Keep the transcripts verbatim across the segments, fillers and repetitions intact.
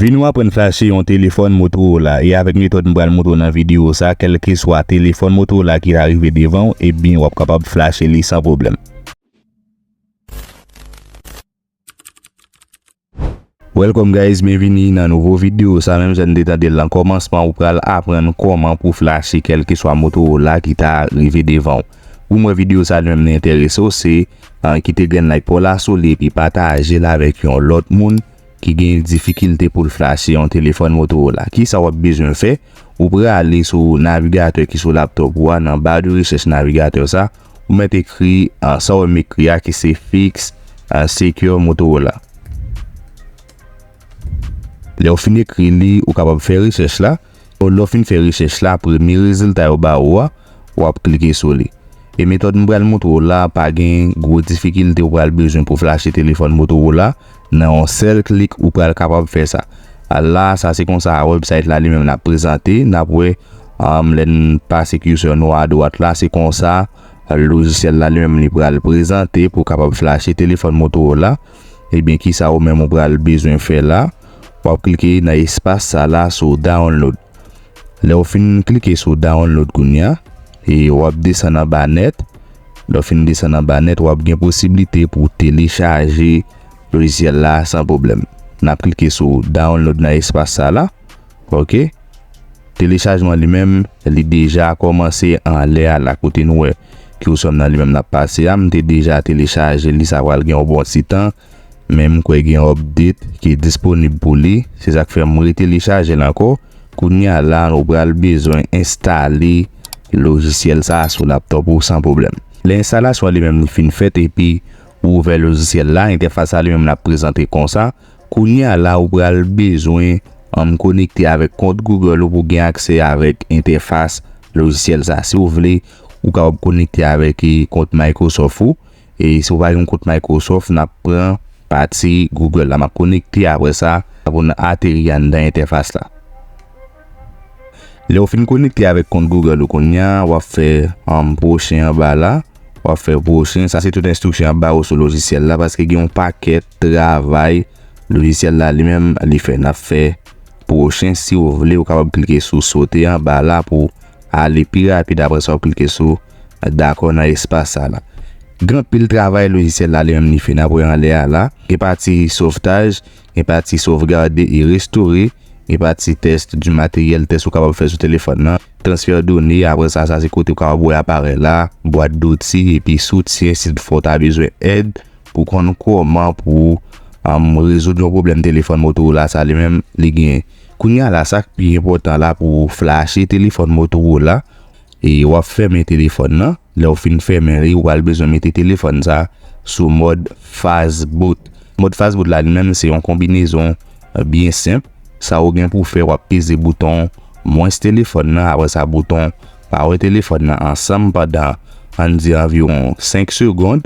Vin nou aprann flache yon telefòn Motorola, e avèk metòd m pral montre w nan videyo sa, kèlkeswa telefòn Motorola ki ta rive devan w, ebyen w ap kapab flache li san pwoblèm. Welcome guys, byenvini nan nouvo videyo sa. Menm jan n te tande l nan kòmansman, ou pral aprann kòman pou flache kèlkeswa Motorola ki ta rive devan w. Ou m wè videyo sa li menm li enterese w, se, ah, kite grenn like pa w la sou li epi pataje l avèk yon lòt moun ki gen difikilte pou l flache yon telefòn Motorola. Kisa w ap bezwen fè? Ou prale sou navigatè ki sou laptòp ou a, nan ba de rechèch navigatè sa, ou mèt ekri, ah, sa w wè m ekri a ki se Fix, ah, Secure Motorola. Lè w fin ekri li, ou kapab fè rechèch la. Lè w fin fè rechèch la, premye rezilta yo ba ou a, w ap klike sou li. E metòd m pral montre w la, pa gen gwo difikilte ou pral bezwen pou flache telefòn Motorola. Nan yon sèl klik, ou pral kapab fè sa. A la, sa se konsa website la li menm l ap prezante. N ap wè, um, lè n pase cursor nou a dwat la, se konsa lojisyèl la li menm li pral prezante pou w kapab flache telefòn Motorola. Ebyen, kisa ou menm ou pral bezwen fè la? W ap klike nan espas sa la sou download. Lè w fin klike sou download kounye a, e w ap desann anba nèt. Lè w fin desann anba nèt, w ap gen posiblite pou w telechaje lojisyèl la san pwoblèm. N ap klike sou download nan espas sa la. Ok. Telechajman li menm, li deja kòmanse anlè a la kote nou wè ki w sòm nan li menm l ap pase a. M te deja telechaje li, sa pral gen yon bon ti tan. Men m kwè gen yon update ki disponib pou li. Se sa k fè m retelechaje l ankò. Kounye a la, nou pral bezwen enstale lojisyèl sa a sou laptòp ou san pwoblèm. Lè enstalasyon an li menm li fin fèt epi ou ouvè lojisyèl la, entèfas la li menm l ap prezante konsa. Kounye a la, ou pral bezwen, um, konekte avèk kont Google ou pou gen aksè avèk entèfas lojisyèl sa. Si w vle, ou kapab konekte avèk, e, kont Microsoft ou. E si w pa gen kont Microsoft, n ap pran pati Google la. M ap konekte apre sa pou n ateri anndan entèfas la. Lè w fin konekte avèk kont Google ou kounye a, w ap fè, um, pwochen anba la. W ap fè pwochen. Sa se tout enstriksyon y ap ba w sou lojisyèl la, paske gen yon pakèt travay lojisyèl la li menm li fè. N ap fè pwochen. Si w vle, ou kapab klike sou sote anba la pou ale pi rapid. Apre sa, w klike sou dakò nan espas sa la. Gen anpil travay lojisyèl la li menm li fè. N ap wè anlè a la. Gen pati sovtaj, gen pati sauvegarder et restaurer, gen pati test du matériel, tès ou kapab fè sou telefòn nan, transfè done, apre sa, sa se kote ou kapab wè aparèy la, bwat doti, epi soutyen, si toutfwa w ta bezwen èd pou konn kòman pou, um, rezoud yon pwoblèm telefòn Motorola sa li menm li genyen. Kounye a la, sa k pi enpòtan la pou flache telefòn Motorola, e w ap fèmen telefòn nan. Lè w fin fèmen li, ou pral bezwen mete telefòn sa sou mòd fast boot. Mòd fast boot la li menm se yon konbinezon, eh, byen senp. Sa ou gen pou fè, w ap peze bouton mwens telefòn nan, apre sa bouton power telefòn nan ansanm pandan, ann di, anviwon senk segonn.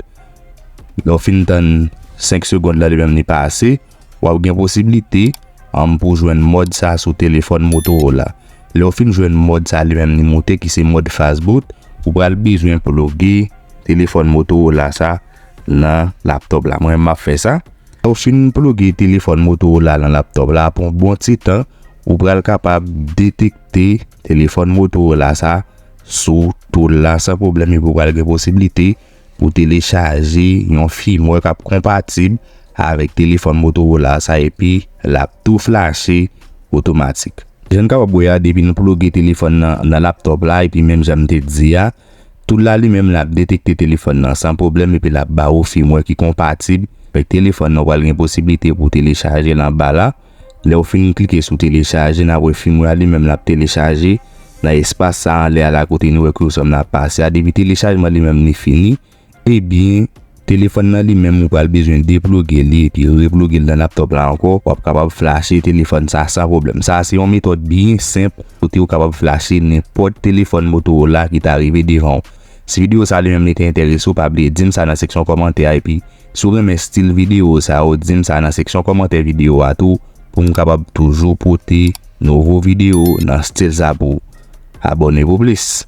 Lè w fin tann senk segonn la li menm li pase, w ap gen posiblite, um, pou jwenn mòd sa sou telefòn Motorola. Lè w fin jwenn mòd sa li menm li moute ki se mòd fast boot, ou pral bezwen ploge telefòn Motorola sa nan laptòp la. Mwen menm m ap fè sa. Lè w fin ploge telefòn Motorola nan laptòp la, apre yon bon ti tan, ou pral kapab detekte telefòn Motorola sa sou tool la san pwoblèm, epi ou pral gen posiblite pou telechaje yon firmware k ap konpatib avèk telefòn Motorola sa, epi l ap tou flache otomatik. Jan n kapab wè a, depi n ploge telefòn nan nan laptòp la, epi menm jan m te di a, tool la li menm l ap detekte telefòn nan san pwoblèm, epi l ap ba ou firmware ki konpatib avèk telefòn nan, ou pral gen posiblite pou telechaje l anba la. Lè w fin klike sou telechaje, n ap wè firmware a li menm l ap telechaje nan espas sa anlè a la kote nou wè ki w sòm nan ap pase a. Depi telechajman li menm li fini, ebyen, telefòn nan li menm ou pral bezwen deploge li epi reploge l nan laptòp la ankò. W ap kapab flache telefòn sa san pwoblèm. Sa se yon metòd byen senp kote w kapab flache nenpòt telefòn Motorola ki ta rive devan w. Si videyo sa li menm li te enterese w, pa bliye di m sa nan seksyon kòmantè a, epi si w renmen estil videyo sa yo, di m sa nan seksyon kòmantè videyo a tou, pou m kapab toujou pote nouvo videyo nan estil sa pou w. Abòne pou plis.